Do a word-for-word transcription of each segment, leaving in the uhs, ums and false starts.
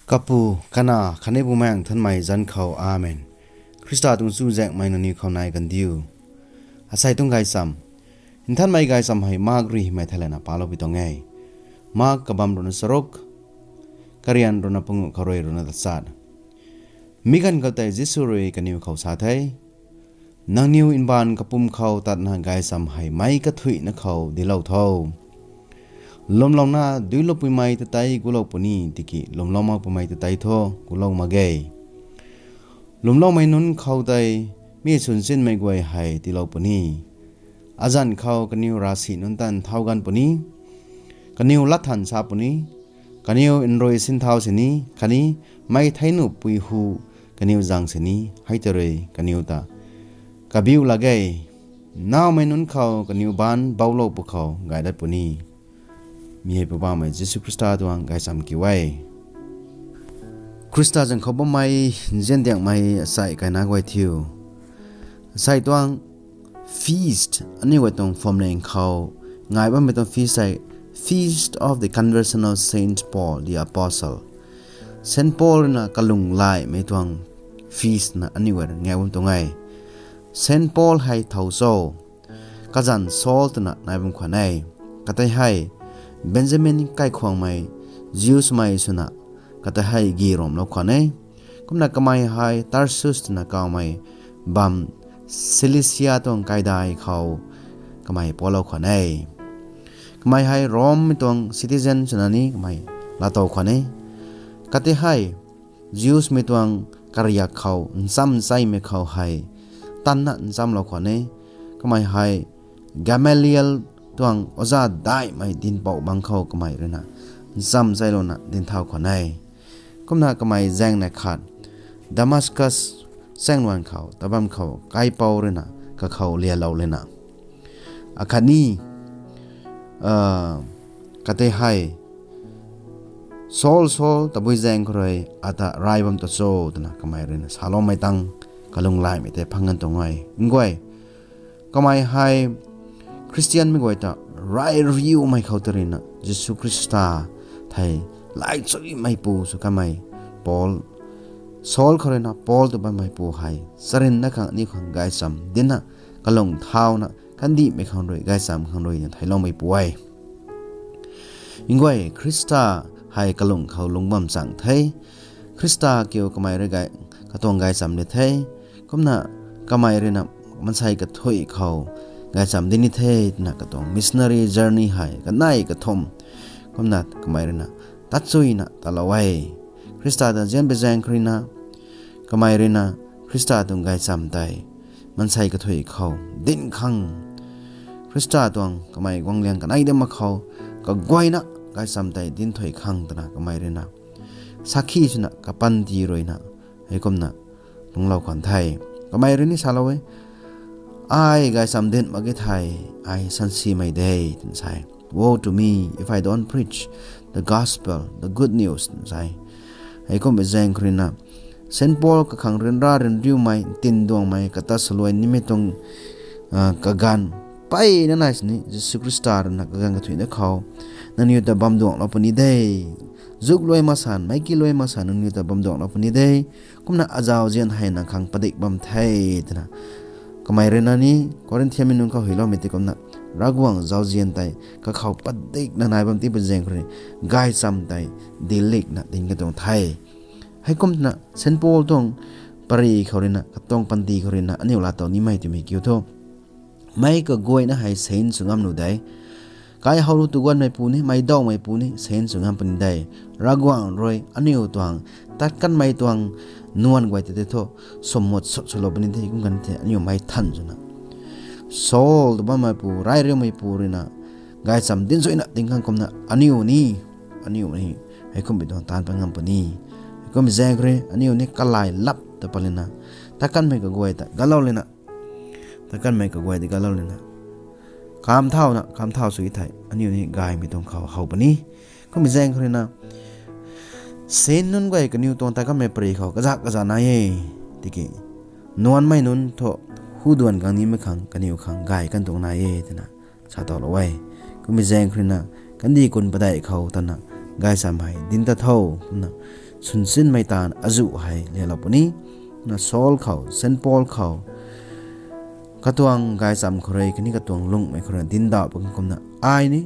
Kapu, Kanac khatni Bumaengh Nthanmei zanc khou, Amen. Khrista tuang chuzaenghmei nangniw khou nai kandiu. Asei tuang gaychamv, nthanmei gaychamv hei Mark rui hymei thei lana paloupui tuang e. Mark kabamv ruhna charuk, karian ruhna panguh khou rui ruhna tachat. Mi ganv khou tei Jisu rui kaniw khou sa the, nangniw mbaanv kapwm khou tatna gaychamv hei meic kathuicna khou dinclou tho. Lwmlouna duilupuimei ta tei gulou puni, tiki lwmlou makpuimei ta tei thu gulou mak ge. Lwmloumei nunc khou tei mi swn chinmei guay hei tiilou puni. Azanc khou kaniw ravsic nunc ta nthau ganv puni, kaniw latthan sa puni, kaniw nrui sinthau sini khatni mei thei nuh pui hu kaniw zang sini, hei tei rui kaniw ta kabiu lak ge. Nnaumei nunc khou kaniw baanc bouclou pwkhou gay dat puni. Mi hei Poubauhmei Jisu Khrista tuang gaychamv kiu e. Khrista zanc khou bammei nzian diangmei asei kaina guay thiu, asei tuang feast, aniu guay tuang phwamling khou ngai bammei tuang feast hei Feast of the Conversion of Saint Paul the Apostle. Saint Paul ruina kalung laimei tuang feast na aniu guay ngai bam tuang e. Saint Paul hei thow cho? Kazanc Saul twna nai bam khwan e. Katei hei Benjamin kaikhwangmei, Jewsmei swna katei hei gi ramlou khwan e. Kumna kamei hei Tarsus twna kawmei bam Cilicia tuang kaidai khou kamei palou khwan e. Kamei hei Rommei tuang citizen swna ni kamei laatow khwan e. Katei hei Jewsmei tuang kariak khou ncham ncheimei khou hei tanna nchamlou khwan e. Kamei hei Gamaliel tuang oja daihmei dinhpouc bang khou kamei ruina ncham ncheilouna dinthau khwan e. Kumna kamei zaeng neih khat Damascus chaengluan khou tabam khou kaipouc ruina kakhou lialou lana, akhatni katei hei, Saul, Saul, tabui zaeng khou rui ata rai bam ta cho? Twna kamei ruina saloumei tang kalung laimei tei phang gan tuang e. Nguay, kamei hei Khristianmei guay ta rai riumei khou ta ruina Jisu Khrista thei laichuimeipu sw kamei Paul, Saul khou ruina Paul tw bammeipu hei charynna khang aniu khang gaychamv dincna kalung thauna kandihmei khang rui gaychamv khang rui na theicloumeipu e. Nguay, Khrista hei kalung khou lungc bam chang the. Khrista kiu kamei rui katuang gaychamv di the. Kumna kamei ruina maansei kathuic khou gaychamv di ni the twna katuang missionary journey hei kanei kathumh kumna kamei ruina tatchuina talou e. Khrista ta nzianmei zaeng khou ruina kamei ruina Khrista tuang gaychamv tei maansei kathuic khou dinc khang, Khrista tuang kamei guangliang kanei dam mak khou kaguayna gaychamv tei dinc thuy khang twna kamei ruina sakhi swna kapanty ruina heikumna lungclou khwan the. Kamei rui ni salou e, ai gaychamv dinc mak ge thei, ai sansimei de, twna sa e. Woe to me if I don't preach the gospel, the good news, twna sa e. Heikumhmei zaeng khou ruina Saint Paul kakhang ryanra ryanriumei, ntinduangmei, kata saluai nimei tuang kaganv mpeyna nai sini Jisu Khrista ruina kaganv kathuicna khou nangniw ta bamduanglou puni de. Zuk luai masan, meiki luai masan nangniw ta bamduanglou puni de. Kumna azauzian hei nang khang padik bam the, twna kamei ruina ni Corinthianmei nunc khou hyloumei tei kumna Ravguangc zauzian tei kakhou padikna nai bam tipui zaeng khou rui gaychamv tei dinclikna dinc kan tuang the. Heikumna Saint Paul tuang pary khou ruina, katuang panty khou ruina aniu laatow nimei twmei kiu thu, meic kaguayna hei saint sw ngam nuh de. Kaihowlu tu guanmeipu ni, meic dawmeipu ni saint sw ngam puni de. Ravguangc rui aniu tuang tat kanmei tuang nuan guay tei tei thu swmut sut swlou puni de, kum kan the aniu meic than swna. Saul tw bammeipu, rai riumeipu ruina gaychamv dinc suina dinc khang kumna aniu ni, aniu ni heikumhmei tuang taanv pat ngam puni. Heikumhmei zaeng khou rui aniu ni kalai lap ta pat lana, tat kanmei kaguay ta galou lana, tat kanmei kaguay ta galou lana, kamthauna kamthau sw thei aniu ni gaymei tuang khou how puni. Kumhmei zaeng khou ruina saint nunc guay kaniw tuang tat kanmei pary khou kazak kazak nai e. Tiki nuanmei nunc thu huduan gang nimei khang kaniw khang gay kan tuang nai e, twna sa towlou e. Kumhmei zaeng khou ruina kandih kun padeih khou tana gaychamv hei dinc ta tho, twna swnsinmei taanv azuh hei lelou puni. Na Saul khou, Saint Paul khou, katuang gaychamv khou rui khatni katuang lungmei khou rui dindauh puni kumna, ai ni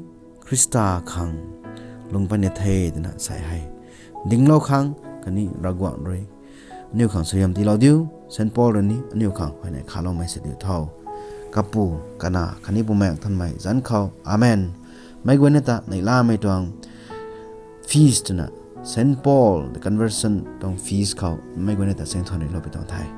Khrista khang lung puni the twna sa hei dinglou khang khatni Ravguangc rui aniu khang suaihiam tiilou diu. Saint Paul rui ni aniu khang huayney khaloumei sw diu tho. Kapu, Kanac khatni Bumaengh Nthanmei zanc khou, Amen. Meic guayna ta neihlamei tuang feast twna, Saint Paul the Conversion tuang feast khou meic guayna ta chaeng thuanc rilou pi tuang the.